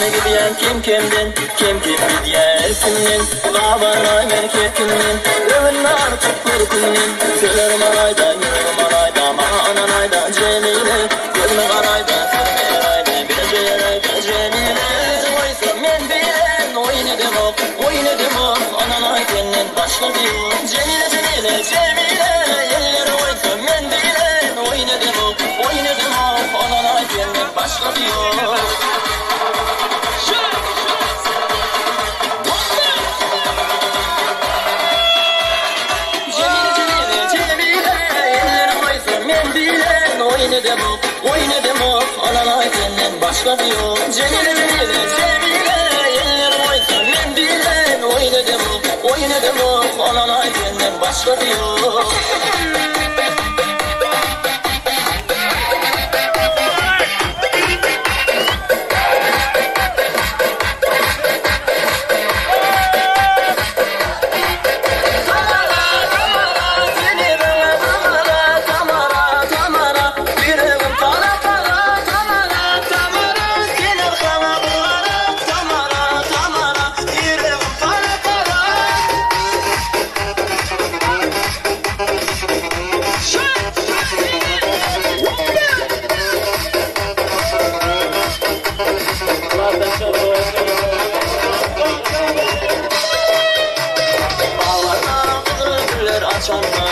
Näme gidýän kem-kemden, Kem-kem gidýän erkimden, Gabanmaý men kerkimden, Öwünme artyk görkümden. Sözlerim alaýda, ýüregim alaýda, Maňa ynanaýda, Jemile. Gözüme garaýda, sözüme ýaraýda, Bileje ýaraýda, Jemile. Goýsa men bilen oýun edemok, Oýun edemok, ynanaý senden başgasy ýok. Jemile, Jemile, Jemile, Elleri goýsa men bilen oýun edemok, Oýun edemok, ynanaý senden başgasy ýok. Jemile, Jemile, Jemile, Elleri goýsa men bilen oýun edemok, Oýun edemok, ynanaý senden başgasy ýok. Jemile, Jemile, Jemile, Elleri goýsa men bilen oýun edemok, Oýun edemok, ynanaý senden başgasy ýok. Tamara, Tamara, seni maňa bamara, Tamara, Tamara, ýüregim para-para, Tamara, Tamara, sen arkaňa bir gara, Tamara, Tamara, ýüregim para-para. Baglarda gyzyl güller açanda,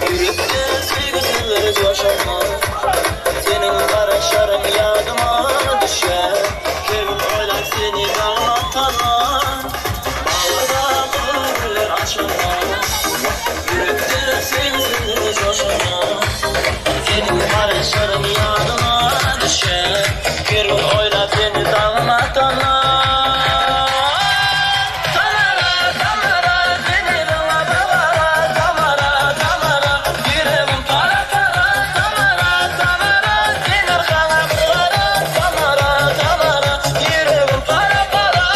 Ýürekde söýgi sözleri joşanda, Seniň garaşlaryň ýadyma düşýär, Her gün oýlap seni daňyň atanda. Baglarda gyzyl güller açanda, Ýürekde söýgi sözleri joşanda, Seniň garaşlaryň ýadyma düşýär, Her gün oýlap seni daňyň atanda. Tamara, Tamara, seni maňa bagara, Tamara, Tamara, ýüregim para-para, Tamara, Tamara, sen arkaňa bir gara, Tamara, Tamara, ýüregim para-para.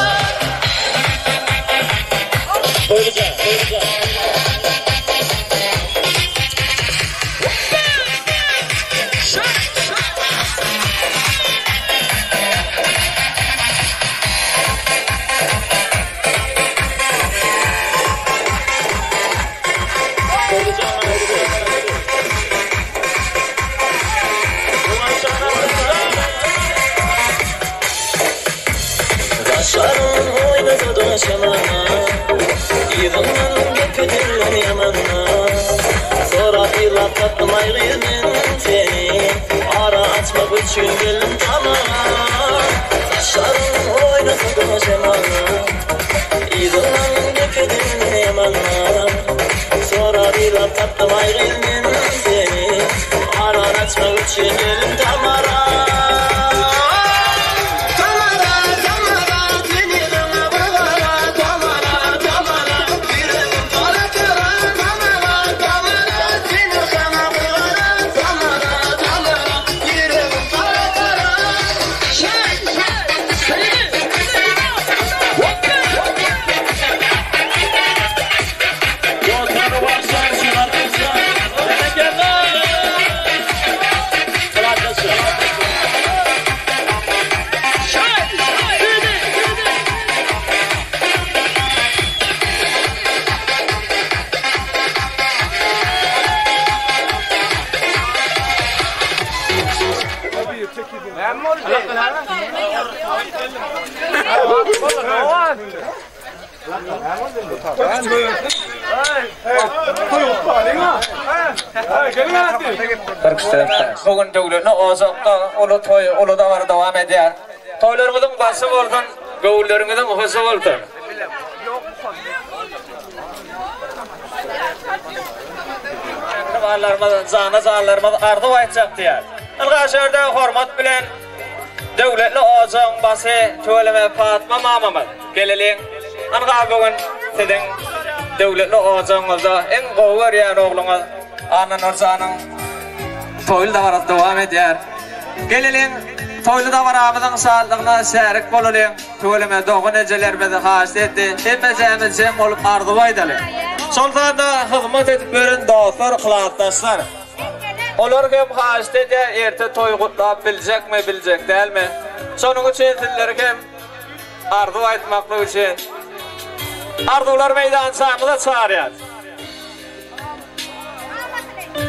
Gaşlaryň oýnasa-da şemala, Yzyňdan gep ederler ýamana. Sorap-yzlap tapdym aý gyz men seni, Ara açmak üçin geldim tamara. Saçlaryň oýnasa-da şemala, Yzyňdan gep ederler ýamana. Sorap-yzlap tapdym aý gyz men seni, Ara açmak üçin geldim tamara. Tamara, Tamara, seni maňa bir gara, Tamara, Tamara, ýüregim para-para, Tamara, Tamara, seni saňa bir gara, Tamara, Tamara, ýüregim para-para. Bu gün döwletli ojakda uly toý, uly dabara dowam edýär. Toýlaryňyzyň başy bolsun, göwünleriňiziň hoşy bolsun. Mähribanlarymyz, jana-janlarymyz arzuw aýtjak diýýär. Ynha şu ýerde hormat bilen döwletli ojagyň başy tüweleme Patma mamamyz. Geleliň. Ynha bu gün siziň döwletli ojagyňyzda iň gowy görýän ogluňyz Annanur janyň toýly dabarasy dowam edýär. Geleliň, toýly dabaramyzyň şatlygyna şärik bolalyň. Tüweleme dogan ejelerimiz haýyşt etdi. Hemmejämiz jem bolup arzuw aýdaly. Şol sanda hyzmat edip ýören dostlar, klasdaşlar. Olar hem haýyşt edýär, erte toý gutlap biljekmi, biljek dälmi? Şonuň üçin sizleri hem arzuw aýtmaklyk üçin Arzuwlar meýdançamyza çagyrýas.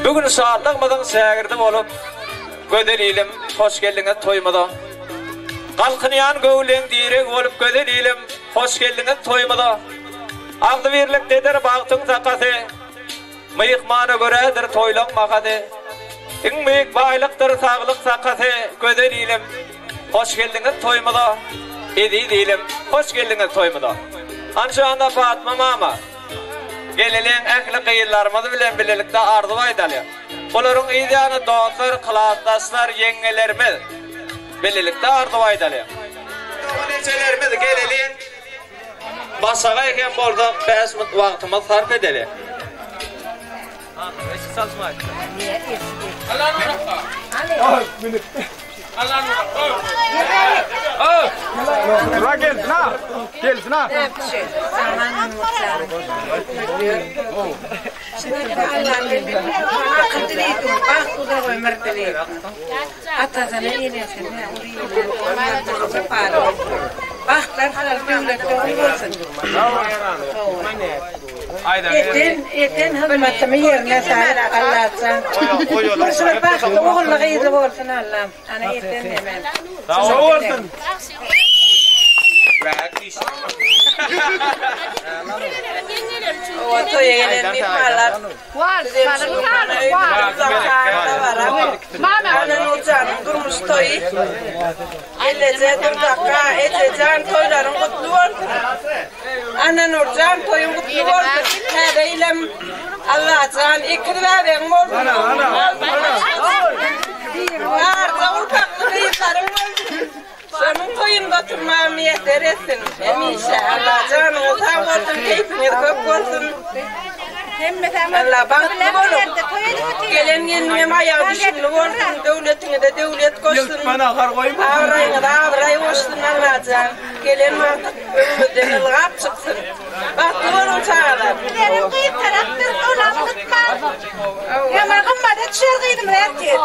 Bu gün şatlygymyzyň şägirdi bolup, Gözel ilim, hoş geldiňiz toýumyza. Galkynýan göwünleň diregi bolup, Gözel ilim, hoş geldiňiz toýumyza. Agzybirlikdedir bagtyň sakasy, Myhmana görädir toýlaň bahasy. Iň beýik baýlykdyr saglyk sakasy, Gözel ilim, hoş geldiňiz toýumyza. Eziz ilim, hoş geldiňiz toýumyza. Anşanda Patma mama. Geleliň ähli gyzlarymyz bilen bilelikde arzuw aýdalyň. Bularyň yz ýany dostlar, klasdaşlar, ýeňňelerimiz bilelikde arzuw aýdalyň. Dogan ejelerimiz geleliň başagaý hem bolsak bäş minut wagtymyz sarp edeliň. Atasyna enesine Bagtlar halal döwletli ömür bolsun. Eden eden hyzmatymy ýerine salyp Allajan. Bir şol bagtly ogully gyzly bolsun Allam. Ana eden demem. Sag bolsun. Owa toýa gelen myhmanlar. Nurjanyň durmuş toýy. Elleje Durdakga, ejejan toýlaryň gutly bolsun. Annanurjan toýuň gutly bolsun. Täze ýylam Allajan ekiz bäbegiň bolsun. Arza urpakly gyzlaryň bolsun. Şonuň toýunda oturmagy miýesser etsin. Hemişe Alla janyňyz sag bolsun, keýpiňiz kök bolsun. Alla bagtly boluň. Gelen gelniňem aýagy düşümli bolsun, döwletiňize döwlet goşsun. Abraýyňyza abraý goşsun Allajan. Gelen wagty öňüňizden ylgap çyksyn. Bagtly boluň çagalar. Bizlerem gyz tarapdyr olam tutmaz. Ýaman gymmada düşer gyzymyz ertir.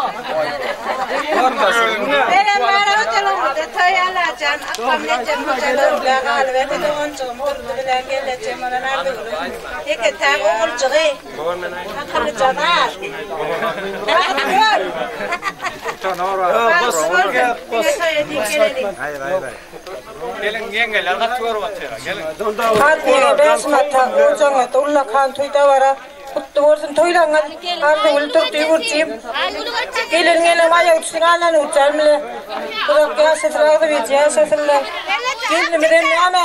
Menem bara ojalygymyzda toý Allajan atam ejem hojalar bilen galyberdi doganjygym Durdy bilen gelnejem bolan Arzygülüň ýeke täk oguljygy akyllyja zat. Bagtly bol. Bagtly bolsun. Diňe toýa diýip geleliň. Geliň ýeňňeler gaty görüp otyr. Geliň. Patmyra Bäşim ata ojagyňyzda ullakan toý dabara gutly bolsun toýlaryňyz Arzygül Durdy Gürjim gelen gelen aýagy düşsün Allanurjan bile uzak ýaşasyn agzybirje ýaşasynlar gelnimizem näme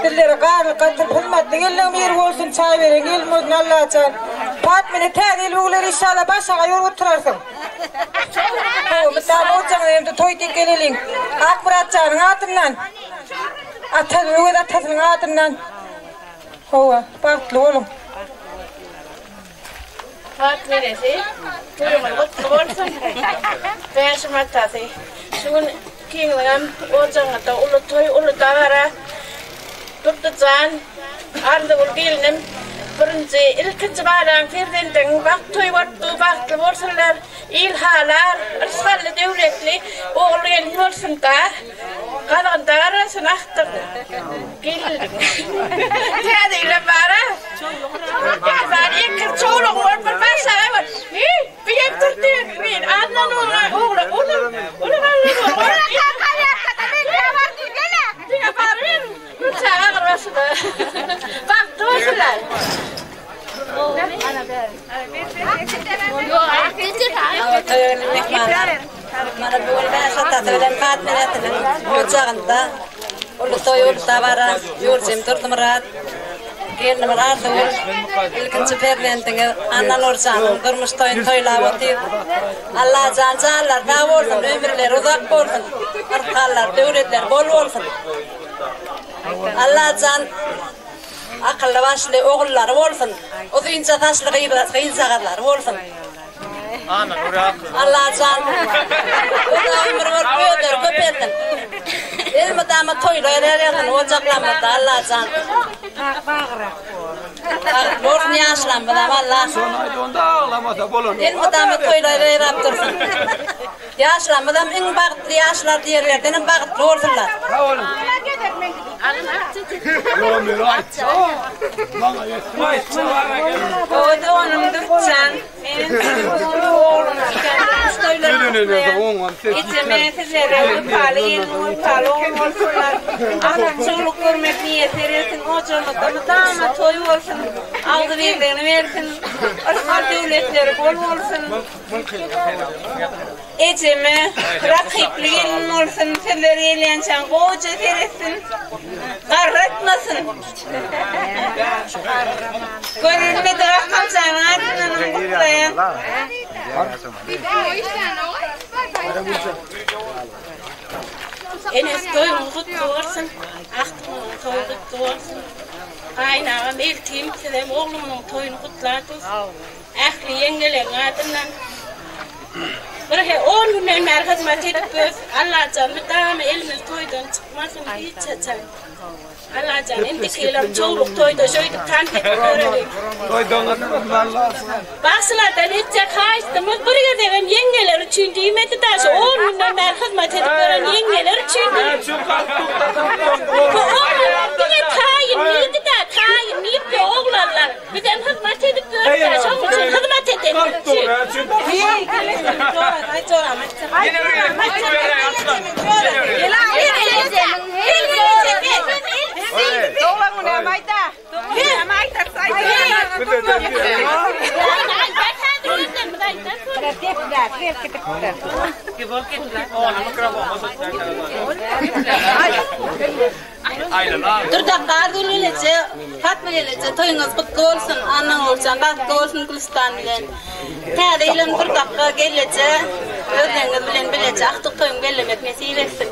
bizlere garlyk gatyryp hyzmatly gelniň biri bolsun çaý beren gelin bolsun Allajan Patmyra täze ýyl bugler inşallah başagaý bolup oturarsyň. Hawa, mysal ojagyna hem-de toý diýip geleliň. Akmyrat janyň adyndan. Ata, Öwez atasynyň adyndan. Hawa, bagtly boluň. Fatma enesi, toýuňyz gutly bolsun. Bäşim atasy, şu gün ikiňiziňem ojagyňyzda uly toý, uly dabara. Durdy jan, Arzygül gelnim, birinji, ilkinji balaň perzendiň bagt toýy bolupdy, bagtly bolsunlar, il halar, yrsgally, döwletli ogul-gelin bolsun-da. Gazgynda garasyn akdyr gelin. Täze ýylam bar-a. Bar, ekiz çowlugyň bolup bir başagaý bol. Hiý, bu hem turdy, men Adnan ogla, ogla, olam, olam Allanur. Diňe baryber, bir çaga agyr başyna. Bagtly bolsunlar. Mana bu gün Bäş atasy bilen Patma enesiniň ojagynda uly toý, uly dabara. Ýurjym Durdymyrat, gelnimiz Arzygül, ilkinji perzendiňiz Annanurjanyň durmuş toýuny toýlap otyr. Allajan janlary sag bolsun, ömürleri uzak bolsun, yrsgallary, döwletleri bol bolsun. Allajan akylly başly ogullary bolsun, uzynja saçly gyzjagazlary bolsun. Allajan uzak ömür bolup özleri köpelsin. Elmydama toýlar ýazsyn ojaklarymyzda Allajan. Bagtly bolsun ýaşlarymyzam Allah. Şony aýt onda aglamasa bolanok. Elmydama toýlar ýaýrap dursun. Ýaşlarymyzam iň bagtly ýaşlar diýerlerdenem bagtly bolsunlar. Sag boluň. Ýok men aýtjak. Maňa ýetmez. Aýtjak. Gowy doganym Dürtjan. Meniň oglum Ejeme sizlere wepaly gelin, wepaly ogul bolsunlar. Agtyk-çowluk görmek miýesser etsin, ojagyňyzda mydama toý bolsun, agzybirligini bersin, yrsgal-döwletleri bol bolsun. Ejeme rakyply gelin bolsun, sizler gelýänçäň gowuja seretsin, garratmasyn. Görülmedik Akamjanyň adyndanam gutlaýan. Enesi toýuň gutly bolsun, agtygynyň toýy gutly bolsun. Gaýynagam eltim sizem oglumyň toýuny gutladys. Ähli ýeňňeleriň adyndan bir he on günden bäri hyzmat edip ýörüs. Allajan mydama elimiz toýdan çykmasyn hiç haçan. Allajan indiki ýylam çowluk toýda şöýdüp tans edip ýöreliň. Bagşylardan etjek haýyştymyz bir gezegem ýeňňeler üçin diýmedi da şu on günden bäri hyzmat edip ýören ýeňňeler üçin diýdi. Bu oglanlar diňe taýyn diýdi da taýyn diýipdi oglanlar. Bizem hyzmat edip ýörüs-dä, şoň üçin hyzmat edenler üçin. Durdak Arzuw leleje, Fatma leleje toýuňyz gutly bolsun, Annaguljan bagtly bolsun Gülüstan bilen. Täze ýylam Durdakga gelleje özleňiz bilen bileje agtyk toýuň bellemek nesip etsin.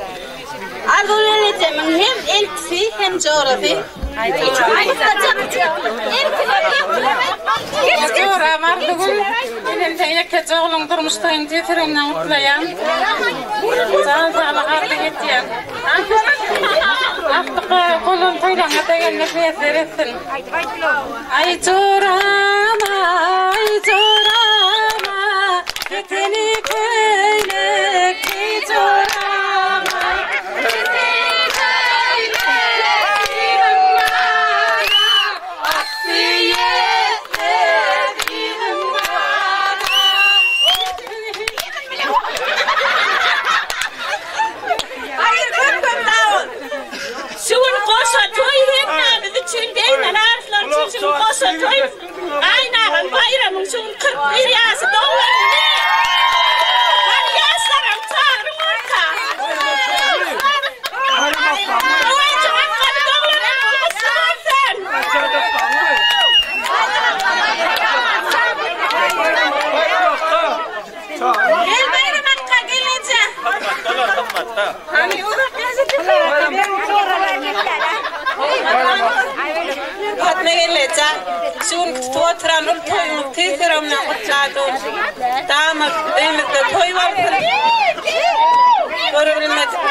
Arzuw lelejemiň hem eltisi hem jorasy. Joram Arzygül, menem seň ýekeje ogluň durmuş toýuny tüýs ýüregimden gutlaýan. Jan saglyk arzuw etýän. Agtyk golun toýlaryňa gelmek miýesser etsin. Aý joram, aý joram, keteni köýnek geý joram, keteni köýnek diýdim maňa, asly ýetmez diýdim maňa. Şu gün goşa toý hemmämiz üçin degmeli arslan üçin şu gün goşa toý Gaýynagam Baýramyň şu gün 41 ýaşy doglan güni. Hany ýaşlaram çagyryň orta. Toýjyň akgany doglan günüň gutly bolsun. Gel Baýram akga gel eje. Hyzmatdalar hyzmatda. Hany uzak Fatma gelneje, şu gün tutup oturan uly toýuňyz tüýs ýüregimden gutladym. Damat öýümizde toý bolsun. Görübilmedik.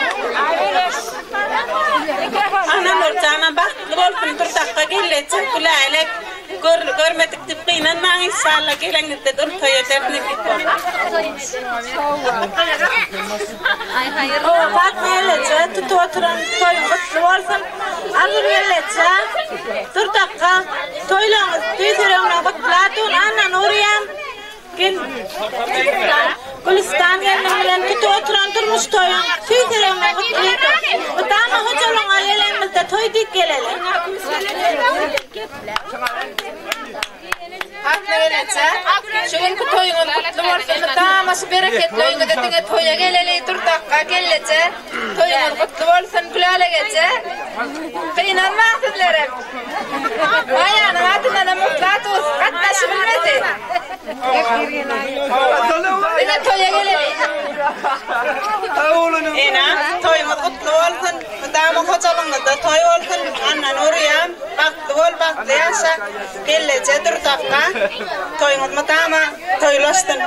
Ananurjanam bagtly bolsun, Durdakga gelneje, Gülälek. Gör, görmedik diýip gynanmaň inşallah geleňizde dur toý ederis nesip bolsa. Owa Fatma gelneje tutup oturan toýuň gutly bolsun. Arzyl gelneje dur dakga toýlaryňyz tüýs ýüregimden gutladyn Annanuryýam. Gel. Gülüstan gelniň bilen tutup oturan durmuş toýuň tüýs ýüregimden gutlaýdym. Mydama hojalygyňa gelenimizde toý diýip geleli. Fatma gelneje, şu günki toýuňyz gutly bolsun. Mydama şu bereketli öýüňize diňe toýa geleli, durdakga gelneje. Toýuňyz gutly bolsun, Gülälek eje. Gynanmaň sizlerem. Maýanyň adyndanam gutladys, gatnaşybilmedi. Diňe toýa geleli. Ene, toýuňyz gutly bolsun. Mydama hojalygyňyzda toý bolsun. Annanurýam, bagtly bol, bagtly ýaşa. Gelleje Durdakga, toýuňyz mydama toýlaşsyn.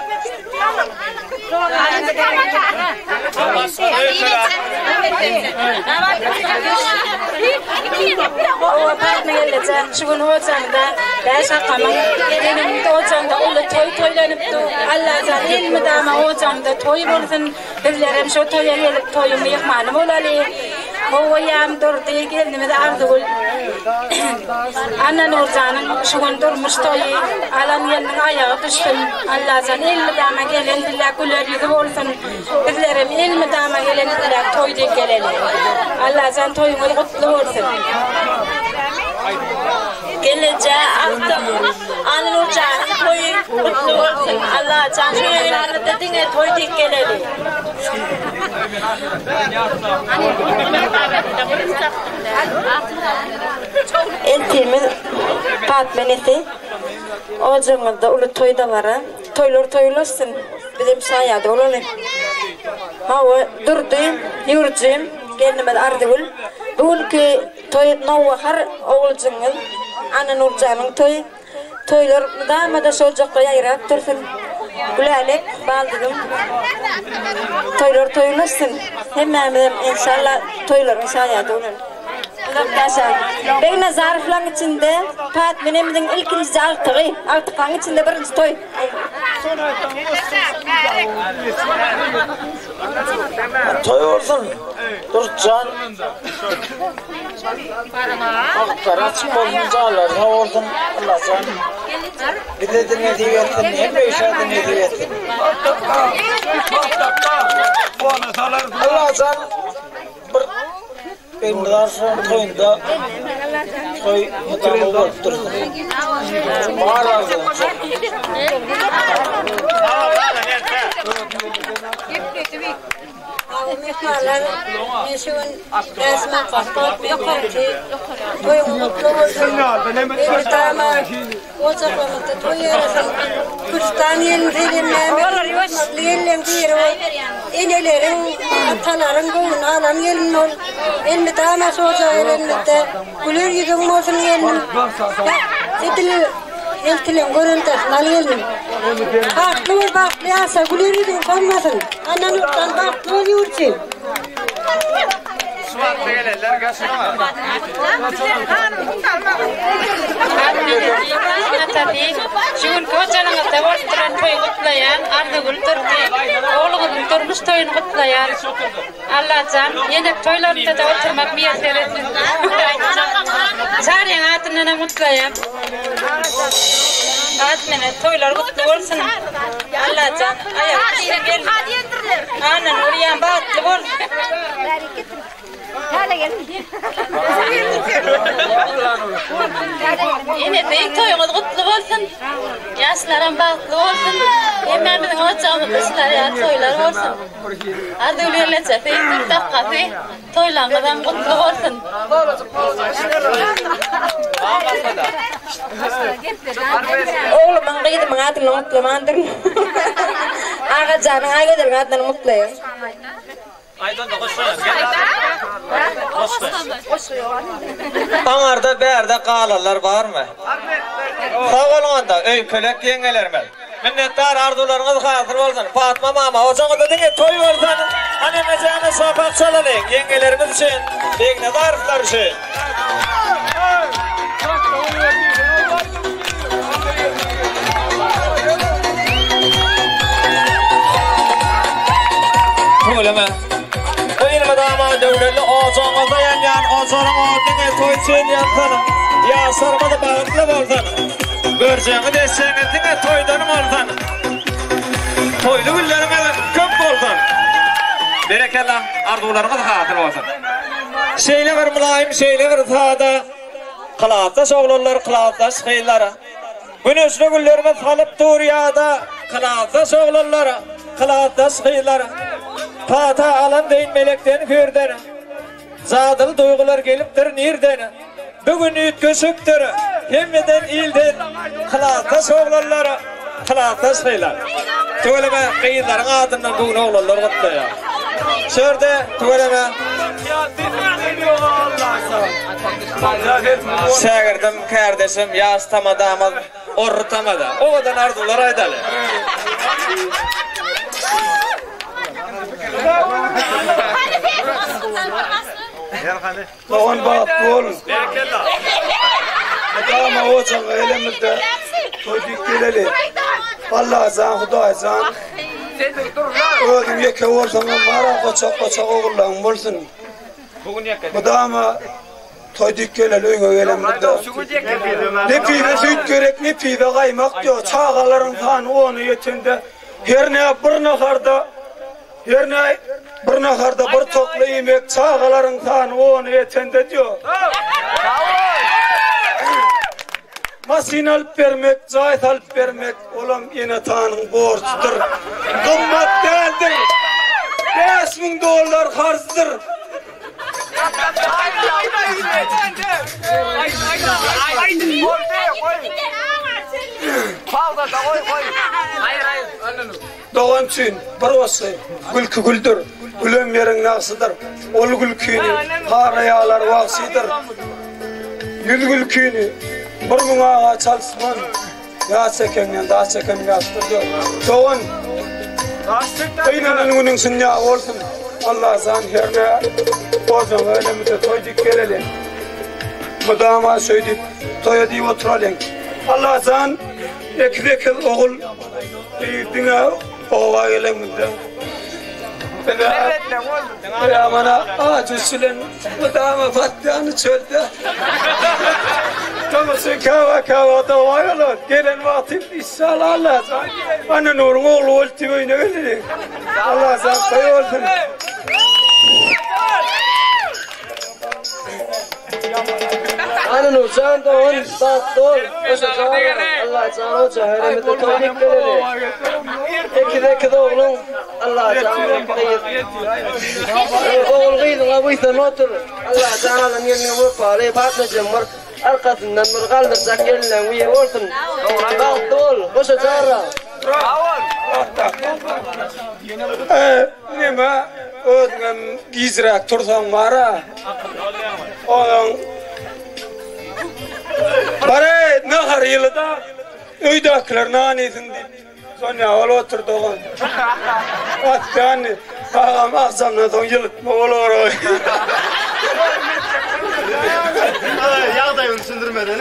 Owa Patma gelneje şu gün ojaňda bäş akamyň geleniň ojaňda uly toý toýlanypdy. Allajan elmydama ojaňda toý bolsun. Bizlerem şo toýa gelip toýuň myhmany bolaly. Howaýam Durdy gelnimiz Arzygül Annanurjanyň şu gün durmuş toýy alan gelniň aýagy düşsün. Allajan elmydama gelen bile güler ýüzi bolsun. Bizlerem elmydama gelen bile toý dek geleli. Allajan toýuňyz gutly bolsun. Gelneje agtyk Annanurjanyň toýy gutly bolsun. Allajan şu öýlerimizde diňe toý dek geleli. Eltimiz Patma enesi ojagyňyzda uly toý dabara. Toýlar toýlaşsyn, bizem şaýady bolaly. Hawa, Durdy, Ýurjym, gelnimiz Arzygül, bu günki toý nowbahar oguljygyňyz Annanurjanyň toýy. Toýlar mydama-da şol jakda ýaýrap dursun. Gülälek, baldyzym, toýlar toýlaşsyn. Hemmämizem enşalla toýlaryň şaýady bolaly. Uzak ýaşa. Begnazarowlaň içinde Patma enemiziň ilkinjije agtygy. Agtyklaň içinde birinji toý. Toý bolsun. Durtjan. Bagtlary açyk bolsun, janlary sag bolsun. Allajan bize-de nesip etsin, hemme kişä-de nesip etsin. Allajan bir Begnazar şoň toýunda toý mydama bolup dursun. Bar arzuwym şol. Myhmanlar, men şu gün resmi passport ýokarky toýuň gutly bolsun. Elmydama ojaklarymyzda toý ýarasyn. Gülüstan gelin senem näme hormatly gelinleň biri bol. Eneleriň, atalaryň göwnüni alan gelin bol. Elmydama şu ojaga gelenimizde güler ýüzüň bolsun gelnim. Edil Eltileň göreldesini al gelnim. Bagtly bol, bagtly ýaşa, güler ýüzüň solmasyn. Annanurdan bagtly bol ýurtjy. Şu wagtda gelenler gelsin. Şu günki hojalygyňyzda bolup duran toýy gutlaýan Arzygül Durdy. Ogluňyzyň durmuş toýuny gutlaýan. Allajan ýene toýlarynda-da oturmak miýesser etsin. Çaryň adyndanam gutlaýan. Admene toýlar gutly bolsun. Allajan aýak üstüne gel. Anna Nurýan bagtly bol. Enesi toýuňyz gutly bolsun. Ýaşlaram bagtly bolsun. Hemmämiziň ojagymyzda şular ýaly toýlar bolsun. Arzuwly gelnejesi, dakgasy, toýlaryňyzam gutly bolsun. Oglumyň, gyzymyň adyndan gutlamandyryn. Agajanyň, Aýgözeliň adyndan gutlaýan. Aňarda bärde galanlar barmy? Sag boluň onda öýkelek ýeňňelerimiz. Minnetdar arzuwlaryňyz hasyl bolsun. Patma mama ojagyňyzda diňe toý bolsun. Hany hemmejämiz şapak çalalyň ýeňňelerimiz üçin, Begnazarowlar üçin. Tüweleme. Bu elmydama döwletli ojagyňyzda ýanýan ojaryň ody diňe toý üçin ýansyn. Ýaşlarymyz bagtly bolsun. Görjegiňiz eşjegiňiz diňe toýdan bolsun. Toýly günleriňiz köp bolsun. Berekella, arzuwlaryňyz hasyl bolsun. Şeýle bir mylaýym, şeýle bir sada klasdaş oglanlar, klasdaş gyzlar. Güneşli günlerimiz salyp dur ýada klasdaş oglanlar, klasdaş gyzlar. Pata alan deýin melekden hüýrden. Jadyly duýgular gelipdir nirden? Bu gün üýtgeşikdir, hemmeden ilden, Klasdaş oglanlar, klasdaş gyzlar. Tüweleme gyzlaryň adyndan bu gün oglanlar gutlaýar. Şu ýerde tüweleme Şägirdim, kärdeşim, ýaş tamadamyz Orry tamada. Owadan arzuwlar aýdaly. Dogan bagtly bol. Mydama ojagyňa gelenimizde toý diýip geleli. Allajan Hudaýjan özüň ýeke bolsaňam bara goçak-goçak ogullaryň bolsun. Mydama toý diýip geleli öýüňe gelenimizde. Nepibe süýt gerek, nepibe gaýmak diýýär. Çagalaryň sany ona ýetende herne bir naharda Hernä bir naharda bir tokly iýmek çagalaryň sany ona ýetende diýo. Maşyn alyp bermek, jaý salyp bermek olam ene-atanyň borjudyr. Gymmat däldir. 5000 dollar harzdyr. Dogan üçin bir goşgy, Gülki güldür, gülem ýeriň nagşydyr. Ol gülkini haraýarlar wagşydyr. Ýüz gülkini 1000 aga çalyşman, Ýa çekeňden daş çeken ýaşdyr diýip. Dogan, gynanan günüň şunýa bolsun. Allajan herne ojagyňa gelenimizde toý diýip geleliň. Mydama şeýdip toýa diýip oturalyň. Allajan ekiz-ekiz ogul Diňe oba gelenimizde Ýa mana ajy bilen mydama batýany çölde. Tomaşa käwa käwa doga ýolar. Gelen wagty inşallah Allah jan. Ana Nuruň ogly bolup diýip öýüne geleli. Allah jan toý bolsun. Ana Nurjan dogan bagtly bol. Goşa jan Allajan oja heremizde toý diýip geleli. Ekiz ekiz ogluň Allajan gyz. Ogul gyzyňa buýsanyp otur. Allajan alan gelniňe wepaly Patmajem bir arkasyndan bir galdyrjak gelinleň biri bolsun. Bagtly bol. Goşa jarra. Neme özüňem gijräk tursaň bar-a. Onuň Bar-eý, nahar ýyly-da, öýdäkiler nan iýsin diýip, Sonýa bolup otur dogan. Atýan, agam agşamdan soň ýylytma bolar. Ýagdaýyny düşündirmeden.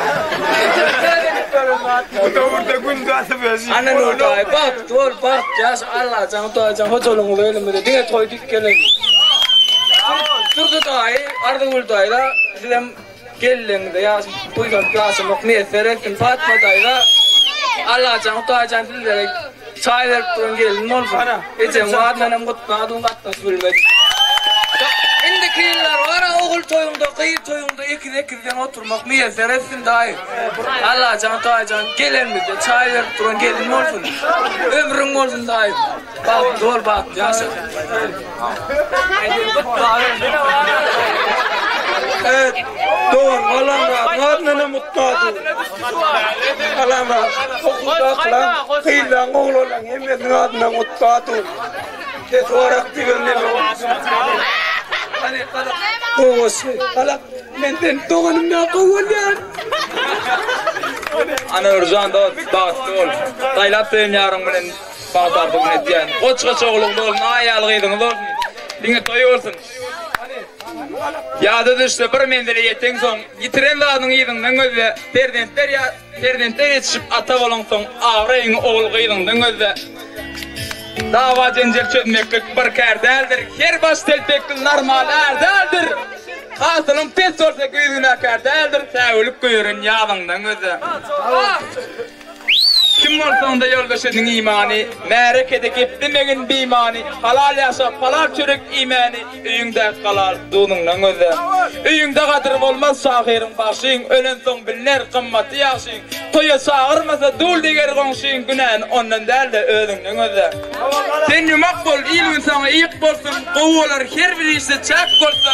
Bu döwürde gün gasyp özi. Ana Nurdaý, bagtly bol, bagt ýaş, Allajan, Hudaýjan hojalygyňyzy elimize diňe toý diýip geleli. Durdy daýy, Arzygül daýza, sizem geldiňize ýaş, buýsanyp ýaşamak miýesser etsin. Patma daýza, Allajan, Hudaýjan sizlere çaý berip duran gelin bolsun. Ejeň adyndan hem gutladym gatnaşyp bilmedik. Indiki ýyllar bara ogul toýuňda, gyz toýuňda ekiz-ekizden oturmak miýesser etsin daýy. Allajan Hudaýjan gelenimizde çaý berip duran gelin bolsun. Ömrüň bolsun daýy. Bagtly bol, bagtly ýaşa. Evet, dogan, Alam adyndan hem gutladym. Alam okuwdakylaň, gyzlaň, oglanlaň hemmesiniň adyndan gutladym. Ses orak diýen neme bolsun. Gowusy, ala menden doganymdan gowy bolýar. Ana Nurjan dost, bagtly bol. Saýlap söýen ýaryň bilen bagt arzuwyny etýän. Goç-goç ogluň bolsun, aý ýaly gyzyňyz bolsun. Diňe toý bolsun. Ýada düşse bir menzile ýeteňsoň, ýitiren zadyň yzyňdan gözle. Perzentler ýa perzentler ýetişip ata bolaňsoň, abraýyňy ogul-gyzyňdan gözle. Dawa-jenjel çözmeklik bir kär däldir, Her baş telpekli normal är däldir. Hasylyň pes bolsa güýz günäkär däldir, Säwlik goýberen ýazyňdan gözle. Kim bolsaň-da ýoldaş edin imany, Märekede geplemegin bimany, Halal ýaşap, halal çörek iýmäni, Öýüňdäki halal duzuňdan gözle. Öýüňde gadyry bolmaz şahyryň, bagşyň, Ölensoň bilner gymmaty ýagşyň. Toýa çagyrmasa dul deger goňşyň, Günäni ondan däl-de özüňden gözle. Sen ýumak bol, il-gün saňa ýyk bolsun, Gowy bolar her bir işde çäk bolsa,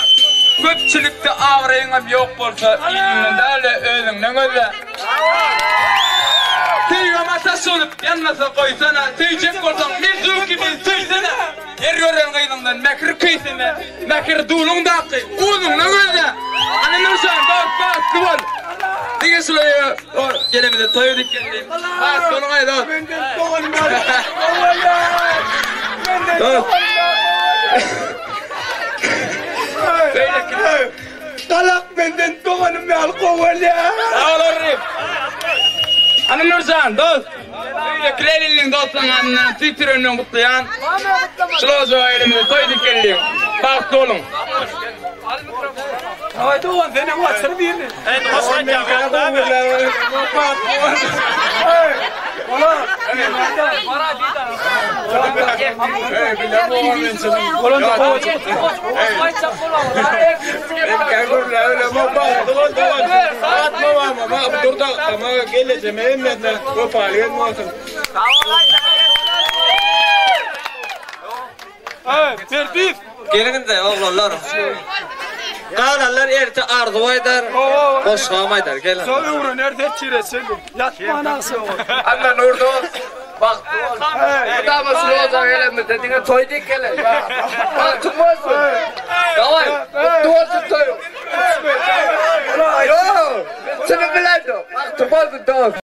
Köpçülikde abraýyňam ýok bolsa, Il-günden däl-de özüňden gözle. Söýgem ataş bolup ýanmasa goýsana, Söýjek bolsaň Mejnun kimin söýsene. Her gören gyzyňdan mähir küýseme, Mähir duluňdaky uzuňda gözle. Ana Nurjan dost bagtly bol. Diňe şular gelemizde toý edip geldi. Bagtly boluň aý dost. Menden dogan bar. Menden dogan bar. Galak menden doganym ýaly gowy bolýar. Sag bol Orrip. Ana Nurjan, dost. Beýleki Leninliň dostlaryň adyndan tüýs ýüregimden gutlaýan. Şul ojaga elimizde toý dikeldi. Bagtly boluň. Aý dogan senem açyr birini. Endi hoş Geliň indi oglanlar. Galanlar erte arzuw aýdar, goşgam aýdar. Geliň. Şo öwrener seçiresi. Ýatman agşam. Anna Nur dost. Bagtly bol. Mydama şul ojaga gelenimizde diňe toý diýip gelelim. Bagtyň bolsun. Daway, gutly bolsun toýuň. Ýok, çynym bilen ýok. Bagtyň bolsun dost.